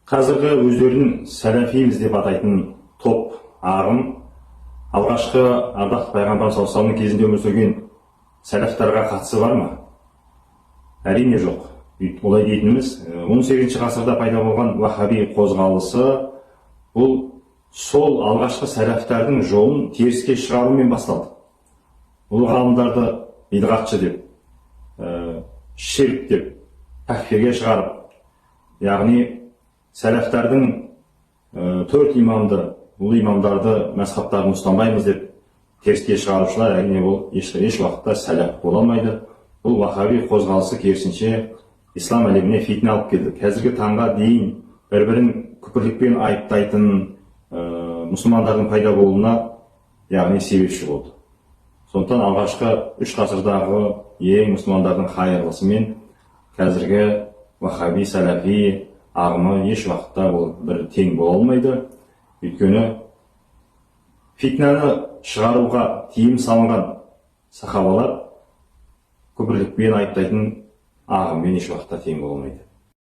Қазіргі өздерін сәләфиміз деп атайтын топ, ағым алғашқы ардақты пайғамбар саллаллаху алейхи кезінде өмір сүрген сәләфтарға қатысы бар ма? Әрине, жоқ. Олай дейтініміз, 18 ғасырда пайда болған уахаби қозғалысы бұл сол алғашқы сәләфтардың жолын теріске шығарумен басталды. Бұл ғалымдарды бидғатшы деп, ширк деп, тәкфирге шығарып, яғни сәләфтардың төрт имамды, бұл имамдарды, мәзһабтарын ұстанбаймыз деп теріске шығарушылар, әрине, бұл еш уақытта сәләф бола алмайды. Бұл вахаби қозғалысы керісінше ислам әлеміне фитна алып келді. Қазіргі таңға дейін бір бірін күпірлікпен айыптайтын мұсылмандардың пайда болуына, яғни, себепші болды. Сондықтан алғашқы үш ғасырдағы ең мұсылмандардың хайырлысы мен қазіргі вахаби сәләфи ағымы еш уақытта ол бір тең бола алмайды. Өйткені фитнаны шығаруға тыйым салынған сахабалар күпірлікпен айыптайтын ағыммен еш уақытта тең бола алмайды.